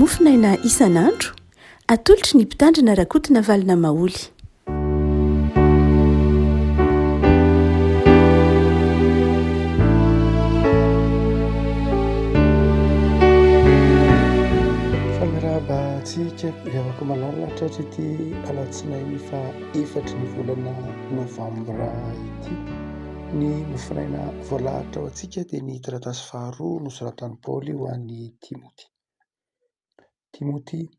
Mofonaina isan'andro, atolotry ny Mpitandrina Rakotonavalona Maholy. Fa miarahaba antsika ry havako malala tratry ity alatsinainy faha efatry ny volana novambra ity. Ny mofonaina voalahatra ho antsika dia ny taratasy faharoa nosoratan'i Paoly ho an'i Timoty. Timoty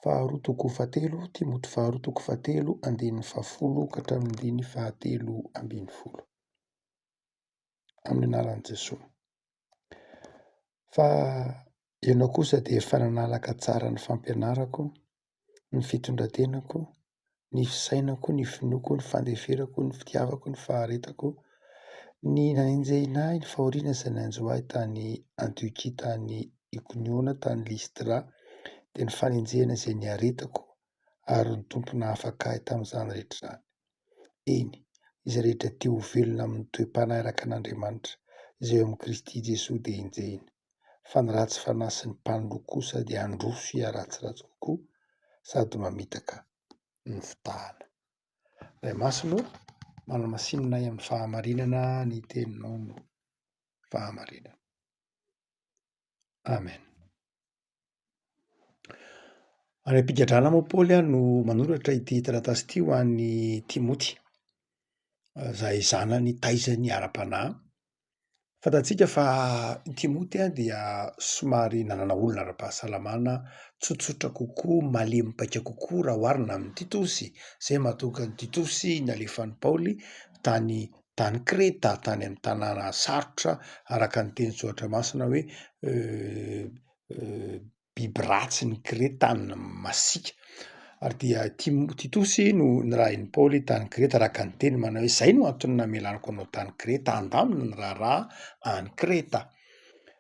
faharoa toko fahatelo, Timoty faharoa toko fahatelo andininy fahafolo ka hatramin'ny andininy fahatelo ambin'ny folo. Amin'ny anaran'i Jesoa. Fa ianao kosa dia efa nanaraka tsara ny fampianarako, ny fitondran-tenako, ny fisainako, ny finoako, ny fandeferako, ny fitiavako, ny faharetako, ny nanenjehina ahy, ny fahoriana izay nanjo ahy tany Antiokia, tany Ikoniona, tany Lystra, dia ny fanenjehana izay niaretako, ary ny Tompo nahafaka ahy tamin'izany rehetra izany. Eny, izay rehetra te ho velona amin'ny toe-panahy araka an'Andriamanitra, izay ao amin'i Kristy Jesoa dia enjehina. Fa ny ratsy fanahy sy ny mpanoloky kosa dia handroso hiharatsiratsy kokoa sady mamitaka ny fitahana. Ray Masina ô, manamasinina ahy amin'ny fahamarinana ny teninao no fahamarinana. Amen. Any am-pigadrana moa Paoly no manoratra ity taratasy ity ho an'i Timoty, izay zanany taizany ara-panahy. Fantatsika fa i Timoty dia somary nanana olana ara-pahasalamana tsotsotra kokoa, malemy paika kokoa raha oharina amin'i Titosy. Izay mahatonga an'i Titosy nalefan'i Paoly tany tany Kreta, tany amin'ny tanàna sarotra araka ny teny soratra masina hoe biby ratsy ny Kreta any masiaka ary dia Tim- Titosy no nirahin'i Paoly tany Kreta araka ny teny manao hoe zay no antony namelaniko anao tany Kreta handamina ny raharaha any Kreta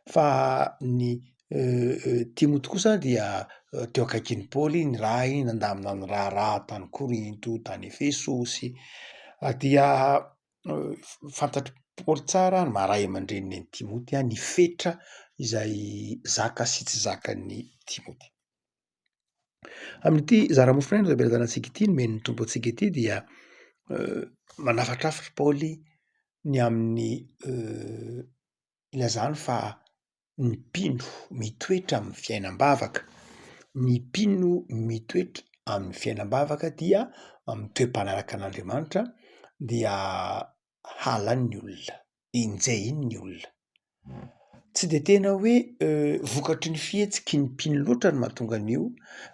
fa ny Timoty kosa dia teo akaikin'i Paoly nirahiny nandamina ny raharaha tany Korinto, tany Efesosy ary dia Fantatr'i Paoly tsara ny maha ray aman-dreniny an'i Timoty, ny fetra izay zaka sy tsy zakan'i Timoty. Amin'ity zara-mofonaina izao ampianarantsika ity, nomen'ny Tompo antsika ity dia manafatrafatra i Paoly ny amin'ny Ilazany fa ny mpino mitoetra amin'ny fiainam-bavaka, ny mpino mitoetra amin'ny fiainam-bavaka dia amin'ny toe-panaraka an'Andriamanitra dia halan'ny olona, enjehin'ny olona. Tsy de tena hoe vokatry ny fihetsiky ny mpino loatra no mahatonga an'io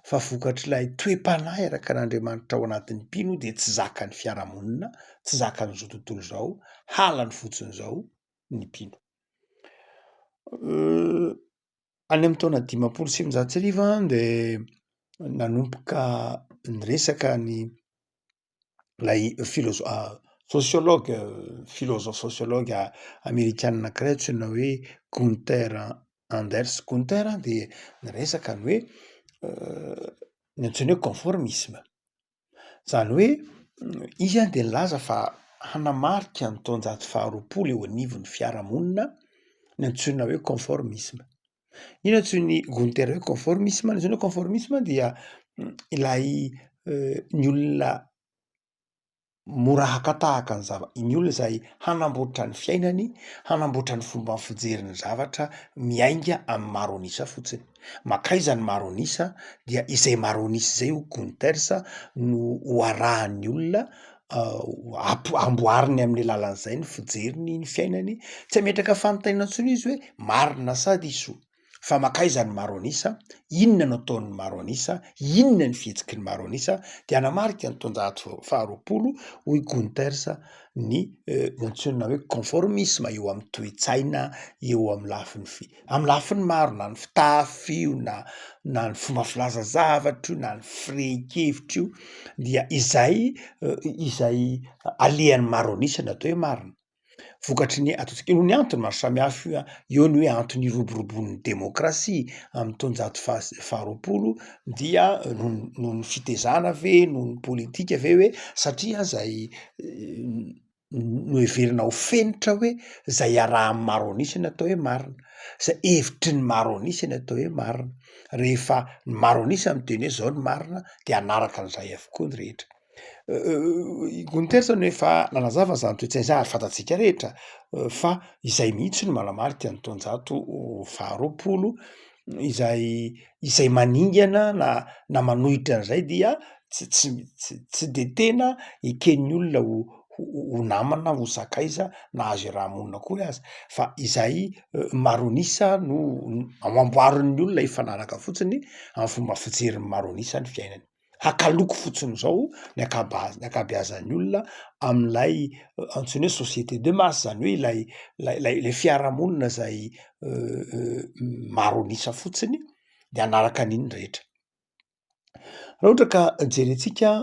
fa vokatr'ilay toe-panahy araka an'Andriamanitra ao anatin'ny mpino de tsy zakan'ny fiarahamonina, tsy zakan'izao tontolo izao, halany fotsiny izao. ny mpino. Any amin'ny taona 1950 de nanomboka niresaka ny lay filozo- sociologue, philosophe sociologue amerikana anakiray antsoina hoe Gunther Anders. Gunther de niresaka ny hoe ny antsoina hoe conformisme. Izany hoe izy dia nilaza fa hanamarika ny taonjato faharoapolo eo anivon'ny fiarahamonina ny antsoina hoe conformisme. Inona antsoin'i Gunther hoe conformisme? Ny antsoina hoe conformisme dia ilay ny olona mora haka tahaka ny zava- ny olona izay hanamboatra ny fiainany, hanamboatra ny fomba fijery ny zavatra miainga amin'ny maro an'isa fotsiny. Mankaiza ny maro an'isa dia izay maro an'isa izay hoy Gunters no ho arahan'ny olona amp- amboariny amin'ny alalan'izay ny fijeriny ny fiainany, tsy hametraka fanontaniana intsony izy hoe marina sa diso? Fa mankaiza ny maro an'isa, inona no ataon'ny maro an'isa, inona ny fihetsiky ny maro an'isa, dia hanamarika ny taonjato faharoapolo hoy Gunters ny antsoina hoe conformisme eo amin'ny toe-tsaina, eo amin'ny lafiny fi- amin'ny lafiny maro na ny fitafy io na na ny fomba filaza zavatra io na ny firehin-kevitra io dia izay izay alehan'ny maro an'isa no atao hoe marina. Vokatry ny ataontsika eo ny antony maro samihafa io a, eo ny hoe antony iroboroboan'ny demokrasia amin'ny taonjato faha- faharoapolo dia noho noho ny fitezana ve, noho ny politika ve hoe satria zay noheverina ho fenitra hoe zay iarahan'ny maro an'isa no atao hoe marina. Izay hevitry ny maro an'isa ny atao hoe marina. Rehefa ny maro an'isa miteny hoe zao ny marina de hanaraka an'izay avokoa ny rehetra. I Gunther zany efa nanazava izany toe-tsaina izany ary fantatsika rehetra fa izay mihitsy no manamarika ny taonjato faharoapolo izay izay maningana na na manohitra an'izay dia tsy tsy tsy tsy de tena eken'ny olona ho ho namana ho sakaiza na azo iaraha-monina akory aza fa izay maro an'isa no amboarin'ny olona hifanaraka fotsiny amin'ny fomba fijerin'ny maro an'isa ny fiainany. Haka loko fotsiny izao ny ankaba- ny ankabeazan'ny olona amin'ilay antsoina hoe société de masse, zany hoe ilay ilay ilay fiarahamonina zay maro an'isa fotsiny de hanaraka an'iny ny rehetra. Raha ohatra ka jerentsika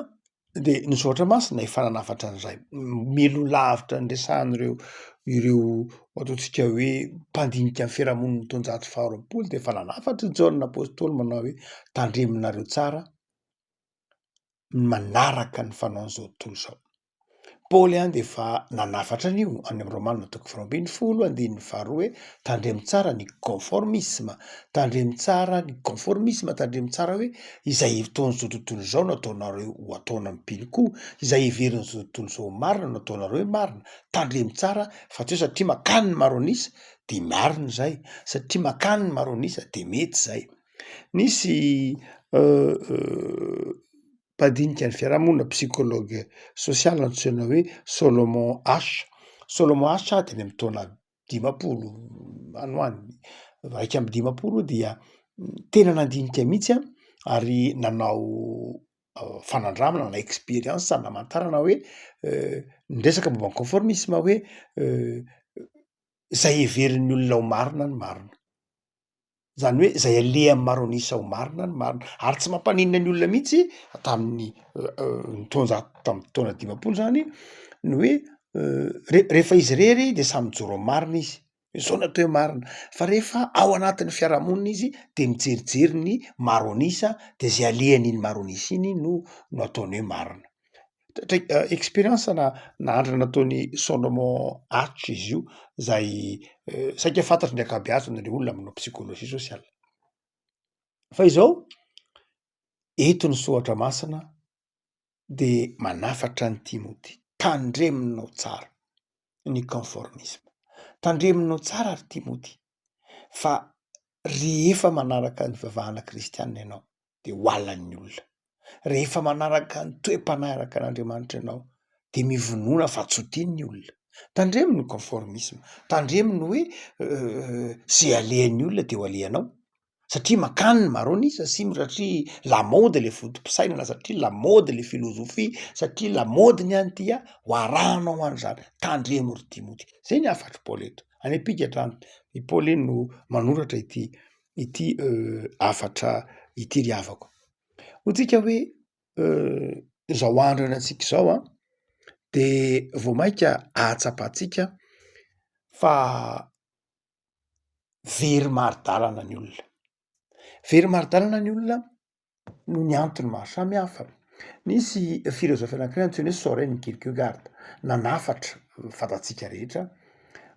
de ny soratra masina efa nanafatra an'izay, mialoha lavitra ny resahan'ireo ireo ataontsika hoe mpandinika ny fiarahamonin'ny taonjato faharoapolo de efa nanafatra i Jaona apostoly manao hoe tandremonareo tsara ny manaraka ny fanaon'izao tontolo izao. Paoly ihany dia efa nanafatra an'io any amin'ny Romana toko 12 andininy faharoa hoe tandremo tsara ny conformisme, tandremo tsara ny conformisme, tandremo tsara hoe izay hevitaon'izao tontolo izao no ataonareo ho ataona mpino koa, izay heverin'izao tontolo izao ho marina no ataonareo hoe marina, tandremo tsara fa tsy hoe satria makany ny maro an'isa de marina izay, satria makany ny maro an'isa de mety izay. Nisy mpandinika ny fiarahamonina, psychologue social antsoina hoe Solomon Asch, Solomon Asch dia any amin'ny taona 50 any ho any, 51 dia tena nandinika mihitsy an, ary nanao fanandramana na experience namantarana hoe niresaka momba ny conformisme hoe zay heverin'ny olona ho marina ny marina, zany hoe zay alehan'ny maro an'isa ho marina ny marina, ary tsy mampaninona ny olona mihitsy tamin'ny ny taonjato tamin'ny taona 50 zany ny hoe re- rehefa izy irery de samy mijoro amin'ny marina izy. Izao no atao hoe marina, fa rehefa ao anatin'ny fiarahamonina izy de mijerijery ny maro an'isa de zay alehan'iny maro an'isa iny no no ataony hoe marina. Experience na na andrana nataon'i Solomon Asch izy io zay saika fantatry ny ankabeazany le olona manao psychologie sociale. Fa izao, eto ny soratra masina de manafatra an'i Timoty, tandremonao tsara ny conformisme, tandremonao tsara ry Timoty fa rehefa manaraka ny fivavahana kristianina ianao de ho halan'ny olona, rehefa manaraka ny toe-panahy araka an'Andriamanitra ianao de mivonona fa tsy ho tian'ny olona, tandremo ny conformisme, tandremo ny hoe ze alehan'ny olona de ho alehanao. satria mankany ny maro an'isa sy satria lamaody le foto-pisainana, satria lamaody le filozofia, satria lamaody ny any dia ho arahanao any zany, tandremo ry Timoty, zay ny hafatr'i Paoly eto, any am-pigadrana i Paoly no manoratra ity ity hafatra ity ry havako. Hoy tsika hoe izao andro iainantsika izao an, de vao mainka ahatsapantsika fa very mari-dalana ny olona, very mari-dalana ny olona noho ny antony maro samy hafa. Nisy filôzôfy anakiray antsoina hoe Soren Kierkegaard nanafatra, fantatsika rehetra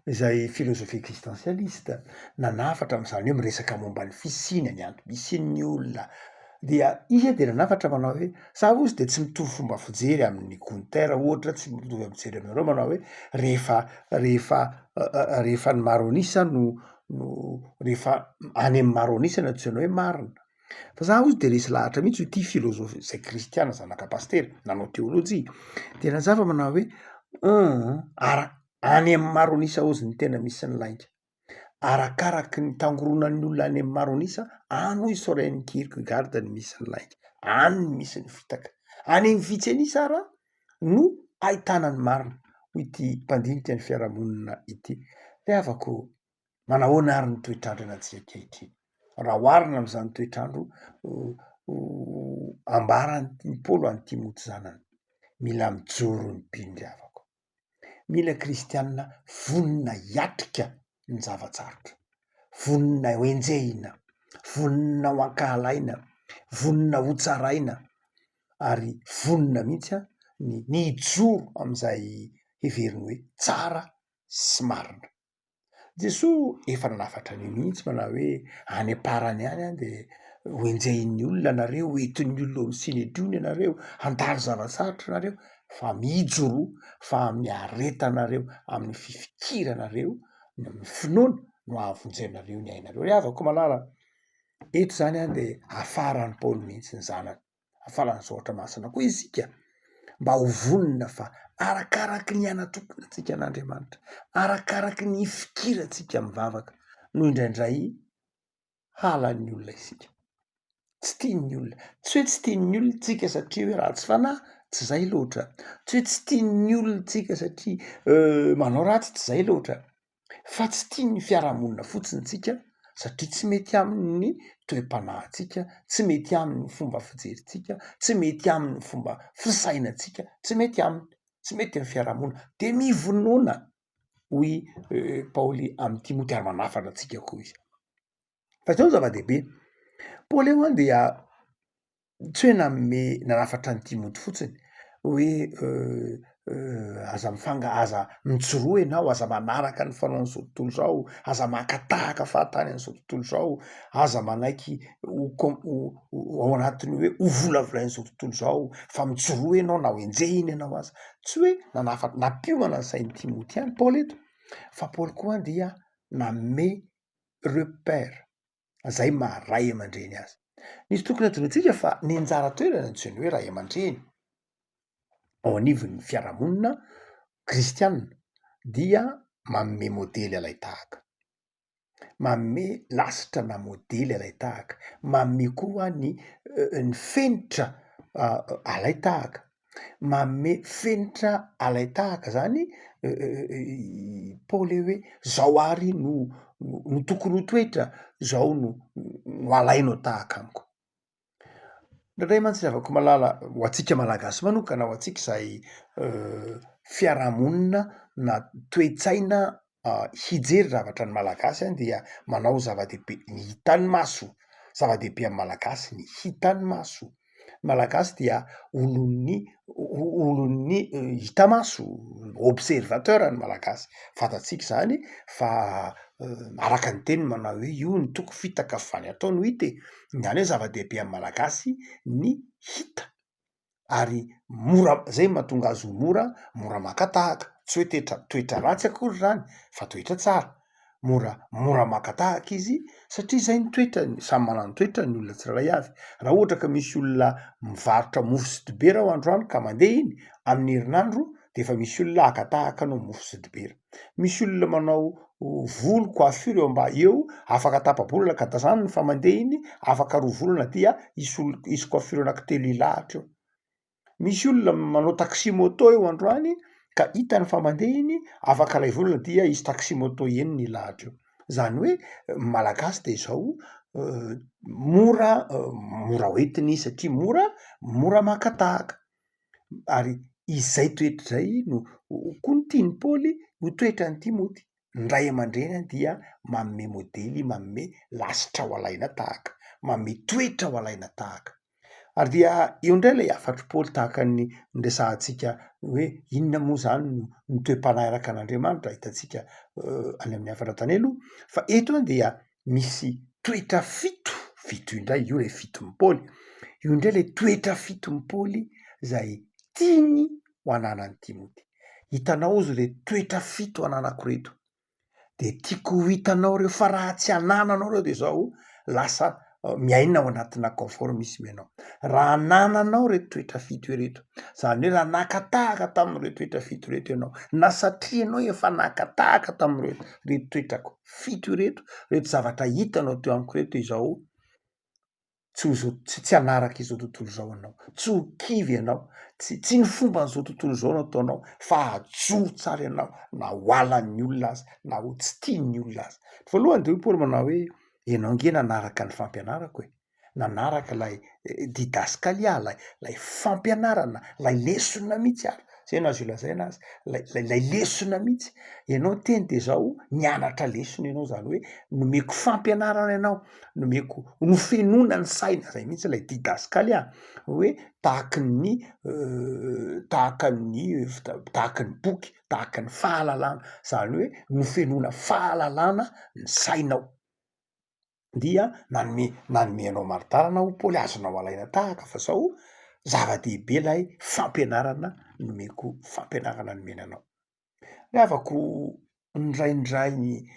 izay filôzôfy existentialiste, nanafatra am'zany hoe miresaka momba ny fisiana, ny antom-pisian'ny olona, dia izy de nanafatra manao hoe za ozy de tsy mitovy fomba fijery amin'i Gunther ohatra, tsy mitovy am fijery aminareo manao hoe rehefa rehefa rehefa ny maro an'isa no no rehefa any amin'ny maro an'isa no antsoina hoe marina, fa za ozy de resy lahatra mihitsy ity filôzôfy zay kristiana zanaka pasitera nanao teolojia de nazava manao hoe ara- any amin'ny maro an'isa ozy ny tena misy ny lainga. Arakaraky ny tangoronan'ny olona any amin'ny maro an'isa, any hoy Soren Kierkegaard no misy ny lainga, any no misy ny fitaka, any amin'ny vitsy an'isa ara no ahitana ny marina, hoy ity mpandinika ny fiarahamonina ity. Ry havako ô, manahoana ary ny toetr'andro iainantsika ankehitriny? Raha oharina amin'izany toetr'andro ambaran'i Paoly ho an'i Timoty zanany, mila mijoro ny mpino ry havako. Mila kristianina vonona hiatrika ny zava-tsarotra, vonona ho enjehina, vonona ho ankahalaina, vonona ho tsaraina ary vonona mihitsy ny ny hijoro amin'izay heveriny hoe tsara sy marina. Jesoa efa nanafatra an'io mihitsy manao hoe any am-parany any an de ho enjehin'ny olona nareo, ho entin'ny olona ao amin'ny synedriona ianareo, handalo zava-tsarotra nareo, fa mijoroa fa amin'ny aretanareo, amin'ny fifikiranareo, ny amin'ny finoana no ahavonjenareo ny ainareo. Ry havako malala, eto zany an de hafaran'i Paoly mihitsy ny zanany. Hafaran'ny soratra masina koa isika mba ho vonona fa arakaraky ny hanatokonantsika an'Andriamanitra, arakaraky ny hifikirantsika mivavaka no indraindray halan'ny olona isika. Tsy tian'ny olona, tsy hoe tsy tian'ny olona tsika satria hoe ratsy fanahy, tsy zay loatra, tsy hoe tsy tian'ny olona tsika satria manao ratsy, tsy zay loatra. Fa tsy tian'ny fiarahamonina fotsiny tsika satria tsy mety amin'ny toe-panahintsika, tsy mety amin'ny fomba fijerintsika, tsy mety amin'ny fomba fisainantsika, tsy mety aminy, tsy mety amin'ny fiarahamonina. De mivonona hoy Paoly amin'i Timoty ary manafatra antsika koa izy. Fa izao ny zava-dehibe, Paoly eo an dia tsy hoe nanome nanafatra an'i Timoty fotsiny hoe aza mifanga- aza mijoroa ianao, aza manaraka ny fanaon'izao tontolo izao, aza maka tahaka fahatany an'izao tontolo izao, aza manaiky ho com- ho ho ao anatin'ny hoe ho volavolain'izao tontolo izao fa mijoroa ianao na ho enjehina ianao aza. Tsy hoe nanafa- nampiomana ny sain'i Timoty ihany Paoly eto fa Paoly koa dia nanome repère zay maha ray aman-dreny azy. Misy tokony hadinointsika fa ny anjara toerana antsoiny hoe ray aman-dreny ao anivon'ny fiarahamonina kristianina dia manome modely alai-tahaka, manome lasitra na modely alai-tahaka, manome koa ny ny fenitra alai-tahaka. Manome fenitra alain-tahaka zany i Paoly hoe zao ary no no tokony ho toetra, zao no no alainao tahaka amiko. Indraindray mantsy ry havako malala, ho antsika malagasy manokana, ho antsika izay fiarahamonina na toe-tsaina hijery zavatra ny malagasy an dia manao zava-dehibe ny hitan'ny maso, zava-dehibe amin'ny malagasy ny hitan'ny maso. Ny malagasy dia olon'ny olon'ny hita maso, observateur ny malagasy, fantatsika izany fa araka ny teniny manao hoe io ny toko fitaka fa ny atao no hita e, izany hoe zava-dehibe amin'ny malagasy ny hita. ary mora, zay no mahatonga azy ho mora, mora maka tahaka, tsy hoe tetra toetra ratsy akory zany fa toetra tsara, mora mora maka tahaka izy satria zay ny toetrany, samy manana ny toetrany ny olona tsirairay avy, raha ohatra ka misy olona mivarotra mofo sy dibera aho androany ka mandeha iny, amin'ny herinandro de efa misy olona haka tahaka anao mofo sy dibera, misy olona manao volo coiffure eo amba- eo afaka tapa-bolana ka tazaniny fa mandeha iny afaka roa volana dia hisy olo- hisy coiffure anankitelo hilahatra eo, misy olona manao taxi moto eo androany ka hitany fa mandeha iny afaka iray volana dia hisy taxi moto enina hilahatra eo, zany hoe ny malagasy de izao mora mora hoentina izy satria mora mora maka tahaka. Ary izay toetra izay no koa ny tian'i Paoly ho toetran'i Timoty. Ny ray aman-dreny dia manome modely, manome lasitra ho alaina tahaka, manome toetra ho alaina tahaka. Ary dia eo indray ilay hafatr'i Paoly tahaka ny niresahantsika hoe inona moa izany no ny toe-panahy araka an'Andriamanitra hitantsika any amin'ny hafatra tany aloha. Fa eto dia misy toetra fito, fito indray, io ilay fiton'i Paoly, io indray ilay toetra fiton'i Paoly izay tiany ho ananan'i Timoty. Hitanao ozy ireto toetra fito ananako ireto, de tiako ho hitanao ireo fa raha tsy anananao ireo de zao lasa miaina ao anatina conformisme ianao. Raha anananao ireto toetra fito ireto, zany hoe raha naka tahaka tamin'ireo toetra fito ireto ianao, na satria ianao efa naka tahaka tamin'ireo reto toetrako fito ireto, reto zavatra hitanao teo amiko reto izao, tsy ho zao tsy tsy hanaraka izao tontolo izao ianao, tsy ho kivy ianao, tsy tsy ny fomban'izao tontolo izao no ataonao fa hajoro tsara ianao na ho halan'ny olona aza na ho tsy tian'ny olona aza. Voalohany de hoy Paoly manao hoe ianao nge nanaraka ny fampianarako e, nanaraka ilay didaskalia, ilay ilay fampianarana, ilay lesona mihitsy ary. Zay no azo ilazaina azy, lay lay lay lesona mihitsy, ianao teny de zao nianatra lesona ianao zany hoe nomeko fampianarana ianao, nomeko nofenoina ny saina, zay mihitsy lay didaskalia hoe tahaky ny tahaka ny tahaky ny boky, tahaky ny fahalalana, zany hoe nofenoina fahalalana ny sainao. dia nanome nanome anao mari-dalana aho Paoly azonao alaina tahaka fa zao zava-dehibe lay fampianarana nomeko fampianarana nomena anao. Ry havako indraindray ny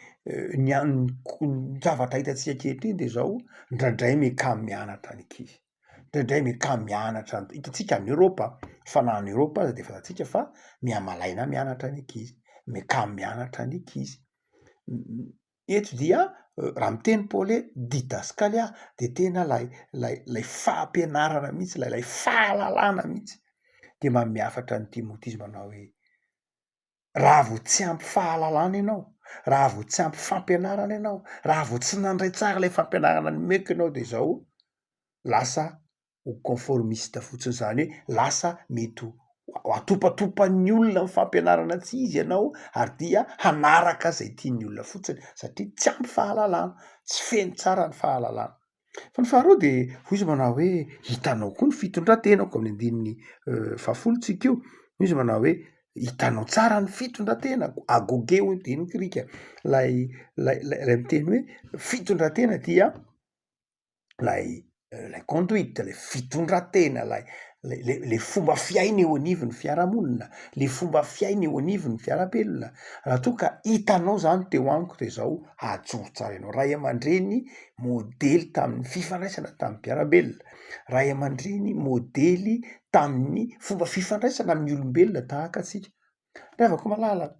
ny an- ny zavatra hitantsika ankehitriny de zao indraindray mikamo mianatra ny ankizy, indraindray mikamo mianatra ny, hitantsika any Eoropa fa na any Eoropa aza de fantatsika fa mihamalaina mianatra ny ankizy, mikamo mianatra ny ankizy. Eto dia raha miteny Paoly hoe didaskalia de tena lay lay lay fampianarana mihitsy, lay lay fahalalana mihitsy, de manome hafatra an'i Timoty izy manao hoe raha vao tsy ampy fahalalana ianao, raha vao tsy ampy fampianarana ianao, raha vao tsy nandray tsara ilay fampianarana nomeko ianao de zao lasa ho conformiste fotsiny zany hoe lasa mety ho atopatopan'ny olona ny fampianarana tsy izy ianao ary dia hanaraka zay tian'ny olona fotsiny satria tsy ampy fahalalana, tsy feno tsara ny fahalalana. Fa ny faharoa de hoy izy manao hoe hitanao koa ny fitondrantenako amin'ny andininy fahafolo tsika io, hoy izy manao hoe hitanao tsara ny fitondrantenako, agoge hoy ny teny grika, lay lay lay miteny hoe fitondratena dia lay lay conduite, lay fitondran-tena, lay lay le fomba fiaina eo anivon'ny fiarahamonina, le fomba fiaina eo anivon'ny fiarabelona, raha toa ka hitanao zany teo amiko de zao hajoro tsara ianao, ray aman-dreny modely tamin'ny fifandraisana tamin'ny mpiara-belona, ray aman-dreny modely tamin'ny fomba fifandraisana amin'ny olombelona tahaka antsika. Ry havako malala,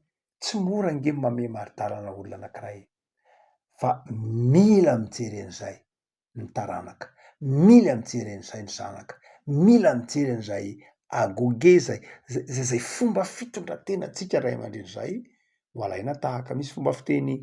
tsy mora ange ny mamehy mari-dalana olona anakiray e! fa mila mijery an'izay ny taranaka, mila mijery an'izay ny zanaka, mila mijery an'izay agoge zay, zay zay fomba fitondran-tenantsika ray aman-dreny zay ho alaina tahaka. Misy fomba fiteny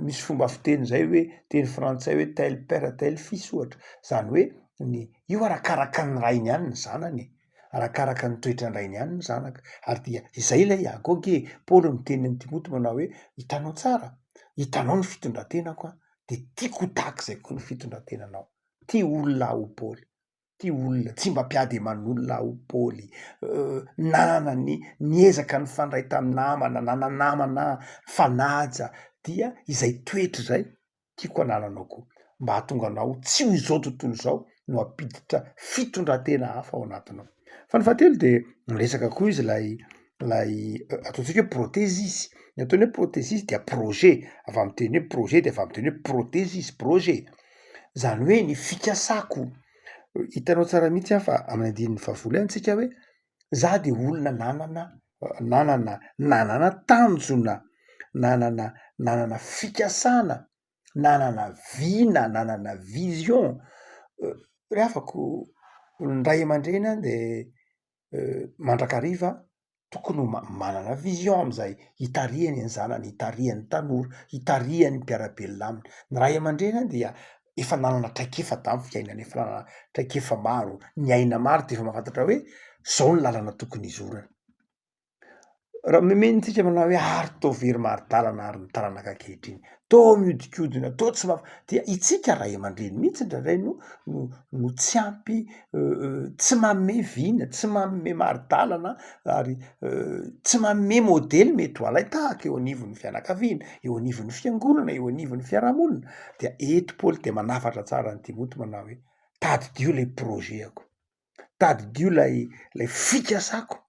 misy fomba fiteny zay hoe teny frantsay hoe tel père tel fils ohatra, zany hoe ny io arakaraka ny rainy ihany ny zanany e. Arakaraka ny toetran-drainy ihany ny zanaka. Ary dia izay ilay Agoga e! Paoly miteny amin'i Timoty manao hoe, hitanao tsara, hitanao ny fitondran-tenako an, dia tiako ho tahaka izay koa ny fitondran-tenanao. Tia olona aho Paoly, tia olona, tsy mba mpiady aman'olona aho Paoly, nanana ny, niezaka nifandray tamin'ny namana, nana-namana aho, nifanaja, dia izay toetra izay tiako anananao koa, mba hahatonga anao tsy ho izao tontolo izao no hampiditra fitondran-tena hafa ao anatinao. Fa ny fahatelo de miresaka koa izy lay lay ataontsika hoe prothesis, ny ataony hoe prothesis dia projet, avy amy teny hoe projet de avy amy teny hoe prothesis, projet, zany hoe ny fikasako, hitanao tsara mihitsy aho fa amin'ny andininy fahafolo ihany tsika hoe za de olona nanana nanana nanana tanjona, nanana nanana fikasana, nanana vina, nanana vision, ry havako ny ray aman-dreny an de mandrakariva tokony ho manana vision am'zay hitarihany ny zanany, hitarihany ny tanora, hitarihany ny mpiara-belona aminy, ny ray aman-dreny an dia efa nanana traikefa tamin'ny fiainana, efa nanana traikefa maro, niaina maro de efa mahafantatra hoe zao ny lalana tokony hizorana. Raha mementsika manao hoe ary tô very mari-dalana ary ny taranaka ankehitriny, tô miodikodina, tô tsy maha-, dia itsika ray aman-dreny mihitsy indraindray no no no tsy ampy tsy manome vina, tsy manome mari-dalana ary tsy manome môdely mety ho alain-tahaka eo anivon'ny fianakaviana, eo anivon'ny fiangonana, eo anivon'ny fiarahamonina, dia eto Paoly de manafatra tsara an'i Timoty manao hoe tadidio le projet-ko. Tadidio ilay ilay fikasako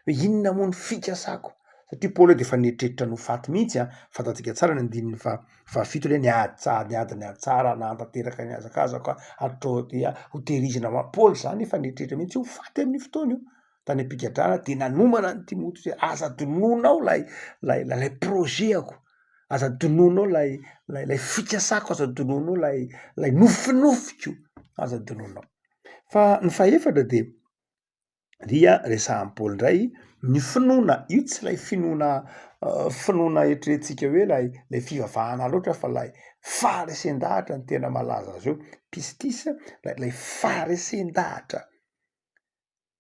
hoe inona moa ny fikasako satria Paoly de efa nieritreritra ny ho faty mihitsy an, fantatsika tsara ny andininy faha fahafito hoe niady tsara niady ny ady tsara nahatanteraka ny hazakazako aho ary tô dia ho tehirizina ho ahy, Paoly zany efa nieritreritra mihitsy ho faty amin'io fotoana io, tany am-pigadrana de nanomana an'i Timoty hoe aza adinoinao lay lay lay projet-ako, aza adinoinao lay lay lay fikasako, aza adinoinao lay lay nofinofiko, aza adinoinao. Fa ny fahefatra de dia resahan'i Paoly indray ny finoana, io tsy ilay finoana finoana eritreretintsika hoe lay lay fivavahana loatra fa lay faharesen-dahatra no tena malaza azy eo, pistis lay lay faharesen-dahatra.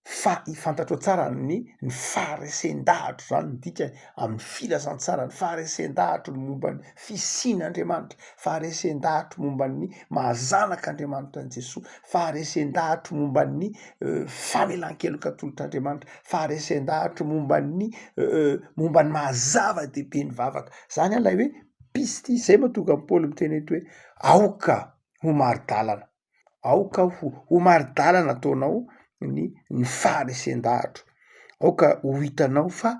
Fa fantatrao tsara ny ny faharesen-dahatro, zany ny dikany amin'ny filazantsara, ny faharesen-dahatro ny momba ny fisian'Andriamanitra, faharesen-dahatro momba ny maha zanak'Andriamanitra an'i Jesoa, faharesen-dahatro momba ny famelan-keloka atolotr'Andriamanitra, faharesen-dahatro momba ny momba ny maha zava-dehibe ny vavaka, zany an lay hoe pisty, zay mahatonga an'i Paoly miteny eto hoe aoka ho mari-dalana. Aoka ho ho mari-dalana ataonao ny ny faharesen-dahatro, aoka ho hitanao fa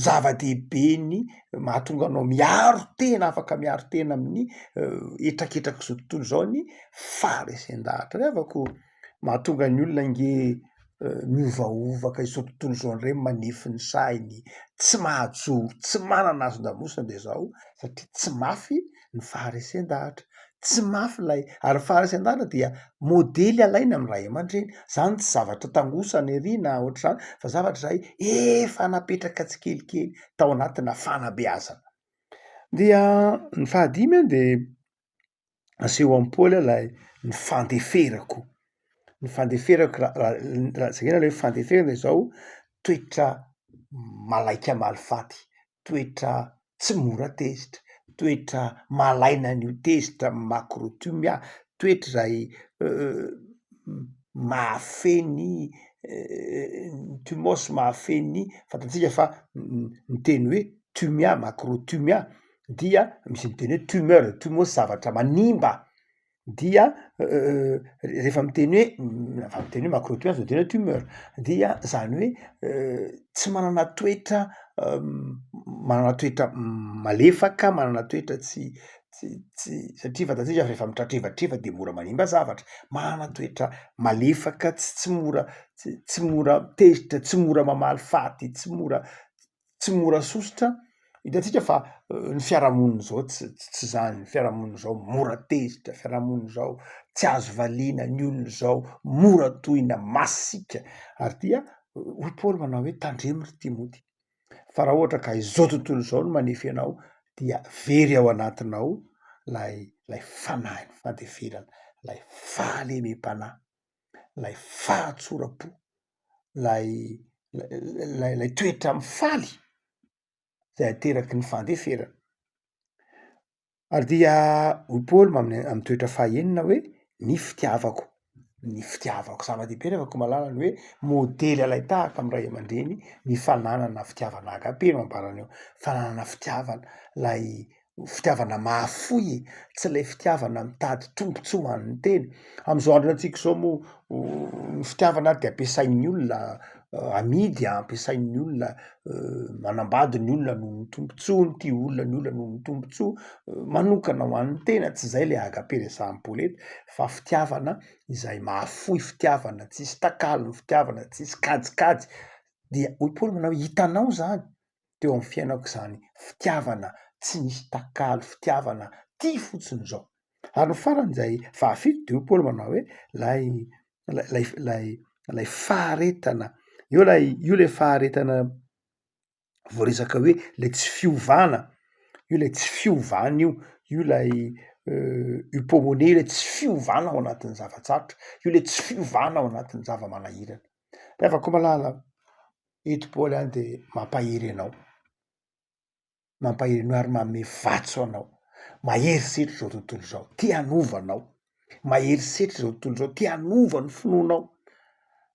zava-dehibe ny mahatonga anao miaro tena, afaka miaro tena amin'ny hetraketrak'izao tontolo izao ny faharesen-dahatra. Ry havako, mahatonga ny olona ange miovaova ka izao tontolo izao indray manefy ny sainy, tsy mahajoro, tsy manana hazon-damosina de zao satria tsy mafy ny faharesen-dahatra, tsy mafy ilay, ary ny faharesen-dahatra dia modely alaina amin'ny ray aman-dreny, zany tsy zavatra tangosana ery na ohatr'izany fa zavatra izay efa napetraka tsikelikely tao anatina fanabeazana. Dia ny fahadimy an de aseho an'i Paoly ilay ny fandeferako, ny fandeferako raha raha raha jerena ilay hoe fandeferana izao toetra malaika malifaty, toetra tsy mora tezitra, toetra malaina ny ho tezitra, macrotumia, toetra izay mahafehy ny thumos mahafehy ny, fantatsika fa ny teny hoe thumia, macrotumia dia misy miteny hoe tumeur, thumos zavatra manimba dia rehefa miteny hoe rehefa miteny hoe macrotumia de miteny hoe tumeur dia zany hoe tsy manana toetra manana toetra malefaka, manana toetra tsy tsy tsy satria fantatsika fa rehefa mitratrevatreva de mora manimba zavatra, manana toetra malefaka tsy tsy mora tsy tsy mora tezitra, tsy mora mamaly faty, tsy mora tsy mora sosotra, hitantsika fa ny fiarahamonina zao tsy tsy zany, ny fiarahamonina zao mora tezitra, fiarahamonina zao tsy azo valiana, ny olona zao mora tohina, masiaka ary dia hoy Paoly manao hoe tandremo ry Timoty fa raha ohatra ka izao tontolo izao no manefy anao dia very ao anatinao lay lay fanahin'ny fandeferana, lay fahalemem-panahy, lay fahatsoram-po. Lay lay lay toetra mifaly zay ateraky ny fandeferana. Ary dia hoy Paoly amin'ny amin'ny toetra fahaenina hoe ny fitiavako, ny fitiavako. Zava-dehibe ry havako malala ny hoe modely alain-tahaka amin'ny ray aman-dreny ny fananana fitiavana agape no ambarany eo, fananana fitiavana lay fitiavana mahafoy e, tsy ilay fitiavana mitady tombontsoa ho an'ny tena. Am'zao andro antsika zao moa ny fitiavana ary de ampiasain'ny olona amidy, ampiasain'ny olona manambady ny olona noho ny tombontsoa, mitia olona ny olona noho ny tombontsoa manokana ho an'ny tena, tsy zay le agape resahan'i Paoly eto fa fitiavana izay mahafoy, fitiavana tsisy takalony, fitiavana tsisy kajikajy, dia hoy Paoly manao hoe hitanao zany teo amin'ny fiainako izany fitiavana tsy nisy takalo, fitiavana tia fotsiny izao. Ary ny farany izay fahafito de hoy Paoly manao hoe lay lay lay lay faharetana, eo lay io lay faharetana voaresaka hoe lay tsy fiovana, io lay tsy fiovana io, io lay hypomone lay tsy fiovana ao anatin'ny zava-tsarotra, io lay tsy fiovana ao anatin'ny zava-manahirana. Ry havako malala. Eto Paoly an de mampahery anao, mampahery anao ary manome vatso anao, mahery setra izao tontolo izao, te hanova anao, mahery setra izao tontolo izao, te hanova ny finoanao,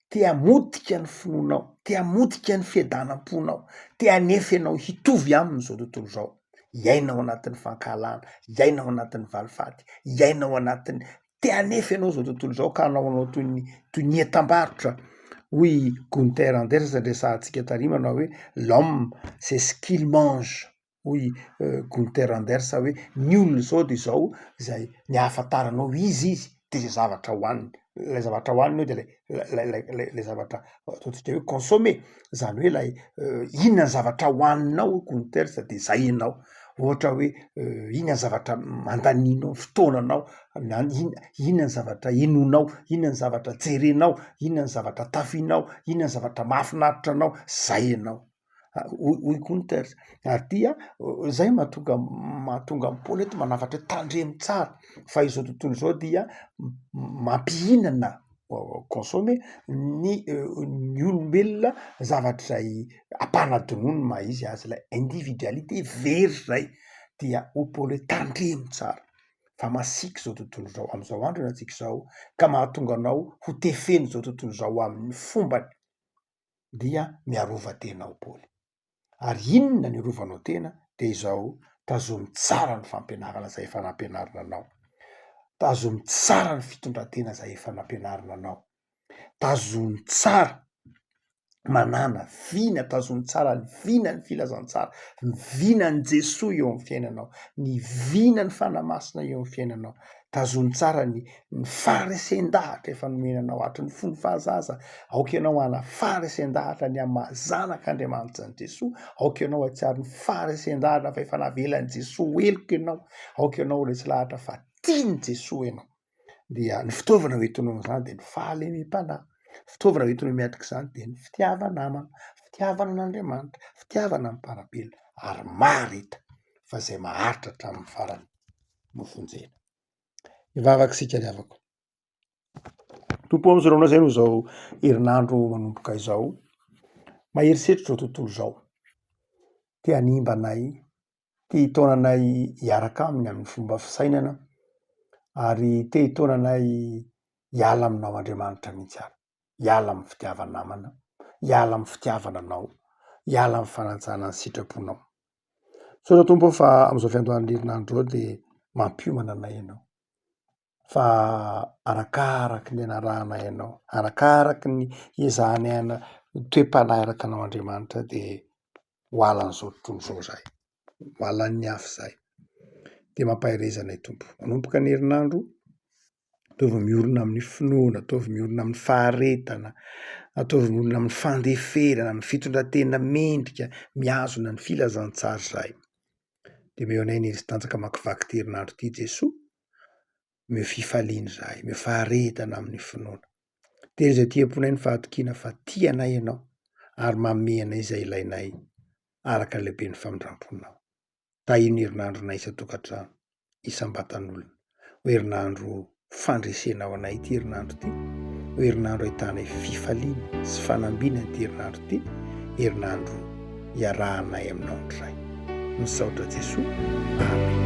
te hamotika ny finoanao, te hamotika ny fiadanam-ponao, te hanefy anao hitovy aminy izao tontolo izao, hiaina ao anatin'ny fankahalana, hiaina ao anatin'ny valifaty, hiaina ao anatin'ny Te hanefy anao izao tontolo izao ka hanao anao toy ny toy ny entam-barotra, hoy i Gunther Anders resahantsika tary manao hoe l'homme c'est ce qu'il mange, hoy Gunther Anders hoe ny olona izao de izao izay ny ahafantaranao iza izy de zay zavatra hohaniny, ilay zavatra hohaniny eo de lay lay lay lay zavatra ataontsika hoe consommer, zany hoe lay inona ny zavatra hohaninao hoy Gunther de zay ianao. Ohatra hoe inona ny zavatra andanianao ny fotoananao, na inona inona ny zavatra henoinao, inona ny zavatra jerenao, inona ny zavatra tafianao, inona ny zavatra mahafinaritra anao, zay ianao. Hoy hoy Gunther, ary dia zay mahatonga mahatonga an'i Paoly eto manafatra hoe tandremo tsara fa izao tontolo izao dia mampihinana. consommer ny ny olombelona zavatra izay ampanadinoiny ny maha izy azy, ilay individualité very zay, dia hoy Paoly hoe tandremo tsara fa masiaka izao tontolo izao amin'izao andro iainantsika izao ka mahatonga anao ho tefen'izao tontolo izao amin'ny fombany dia miarova tena ao Paoly. Ary inona ny arovanao tena dia izao, tazomy tsara ny fampianarana izay efa nampianarina anao, tazomy tsara ny fitondran-tena izay efa nampianarina anao, tazomy tsara manàna vina, tazomy tsara ny vinan'ny filazantsara, ny vinan'i Jesoa eo amin'ny fiainanao, ny vinan'ny Fanahy Masina eo amin'ny fiainanao, tazomy tsara ny ny faharesen-dahatra efa nomena anao hatry ny fony fahazaza, aoka ianao hana faharesen-dahatra ny amin'ny maha zanak'Andriamanitra an'i Jesoa, aoka ianao hahatsiaro ny faharesen-dahatra fa efa navelan'i Jesoa ho heloka ianao, aoka ianao ho resy lahatra fa tian'i Jesoa ianao. Dia ny fitaovana ho entinao amin'izany dia ny fahalemem-panahy, fitaovana ho entinao miatrika izany dia ny fitiava-namana, fitiavana an'Andriamanitra, fitiavana ny mpiara-belona ary mahareta fa izay maharitra hatramin'ny farany no vonjena. Hivavaka isika ry havako. Tompo ô, misaotra anao izay noho izao herinandro manomboka izao. Mahery setra izao tontolo izao. Te hanimba anay, te hitaona anay hiaraka aminy amin'ny fomba fisainana ary te hitaona anay hiala aminao Andriamanitra mihitsy ary. Hiala amin'ny fitiava-namana, hiala amin'ny fitiavana anao, hiala amin'ny fanajana ny sitraponao. Misaotra Tompo ô fa amin'izao fiandohan'ny herinandro izao dia mampiomana anay Ianao, fa arakaraky ny anarahanay Anao, arakaraky ny iezahanay hana toe-panahy araka Anao Andriamanitra dia ho halan'izao tontolo izao izahay, ho halan'ny hafa izahay. Dia mampahereza anay Tompo. Manomboka ny herinandro. Ataovy miorina amin'ny finoana, ataovy miorina amin'ny faharetana, ataovy miorina amin'ny fandeferana, amin'ny fitondran-tena mendrika, mihazona ny filazantsara izahay. Dia omeo anay ny hery sy tanjaka hamakivaky ity herinandro ity Jesoa, omeo fifaliana izahay, omeo faharetana amin'ny finoana. Tehirizo aty am-ponay ny fahatokiana fa tia anay Ianao ary manome anay izay ilainay araka ny lehiben'ny famindram-ponao. Tahio ny herinandronay isan-tokantrano, isam-batan'olona. Ho herinandro fandresena ho anay ity herinandro ity, ho herinandro ahitanay fifaliana sy fanambina ity herinandro ity, herinandro iarahanay aminao indray. Misaotra Jesoa. Amen.